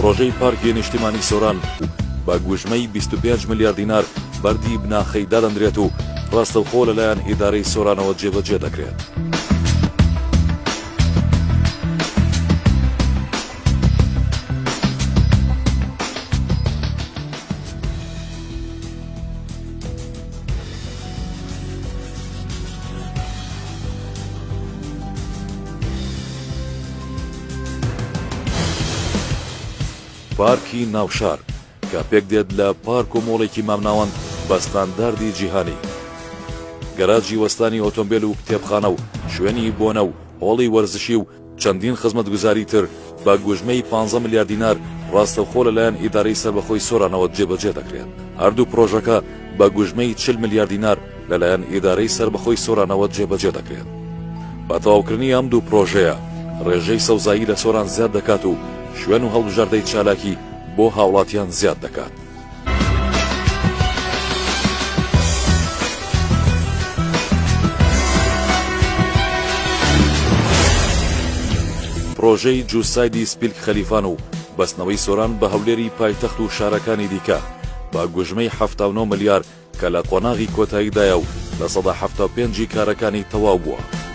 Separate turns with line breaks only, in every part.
پڕۆژەی پارکی نیشتیمانی سۆران بە گوژمەی 25 ملیار دینار بەردی بناخەی دادەندرێت و ڕاستەوخۆ لەلایەن ئیدارەی سۆرانەوە جێبەجێ دەکرێت. پارکی ناوشار کە پێکدێت لە پارک و مۆڵێکی مامناوەند بە ستانداردی جیهانی، گەراجی وەستانی ئۆتۆمبێل و کتێبخانە و شوێنی بۆنە و هۆڵی وەرزشی و چەندین خزمەتگوزاری تر بە گوژمەی پانزە ملیار دینار ڕاستەوخۆ لەلایەن ئیدارەی سەربەخۆی سۆرانەوە جێبەجێ دەکرێت. هەردوو پڕۆژەکە بە گوژمەی 40 ملیار دینار لەلایەن ئیدارەی سەربەخۆی سۆرانەوە جێبەجێ دەکرێت. بە تەواوکردنی ئەم دوو پڕۆژەیە ڕێژەی سەوزایی لە سۆران زیاد دەکات و شوێن و هەڵبژاردەی چالاکی بۆ هاوڵاتیان زیاد دەکات. پڕۆژەی جوسایدی سپیلک خەلیفان و بەستنەوەی سۆران بە هەولێری پایتەخت و شارەکانی دیکە بە گوژمەی 79 ملیار کە لە قۆناغی کۆتاییدایە و 75% ی کارەکانی تەواو بووە.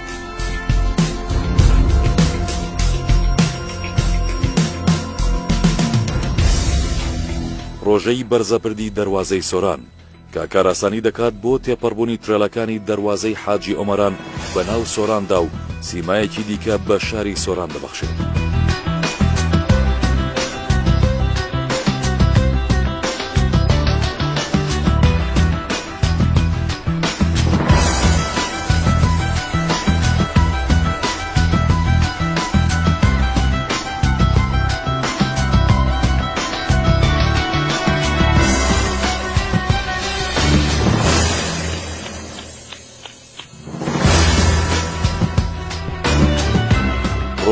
پڕۆژەی بەرزەپردی دەروازەی سۆران کە کارئاسانی دەکات بۆ تێپەڕبوونی ترێلەکانی دەروازەی حاجی ئۆمەران بە ناو سۆراندا و سیمایەکی دیکە بە شاری سۆران دەبەخشێت.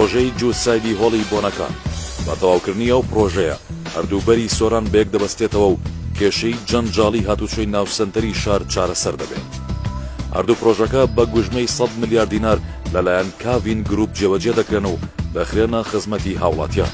پڕۆژەی جووتسایدی هۆڵی بۆنەکان، بە تەواوکردنی ئەو پڕۆژەیە هەردوو بەری سۆران بەیەک دەبەستێتەوە و کێشەی جەنجاڵی هاتوچۆی ناو سەنتەری شار چارەسەر دەبێت. هەردوو پڕۆژەکە بە گوژمەی سەد ملیار دینار لەلایەن کاڤین گروپ جێبەجێ دەکرێن و دەخرێنە خزمەتی هاوڵاتیان.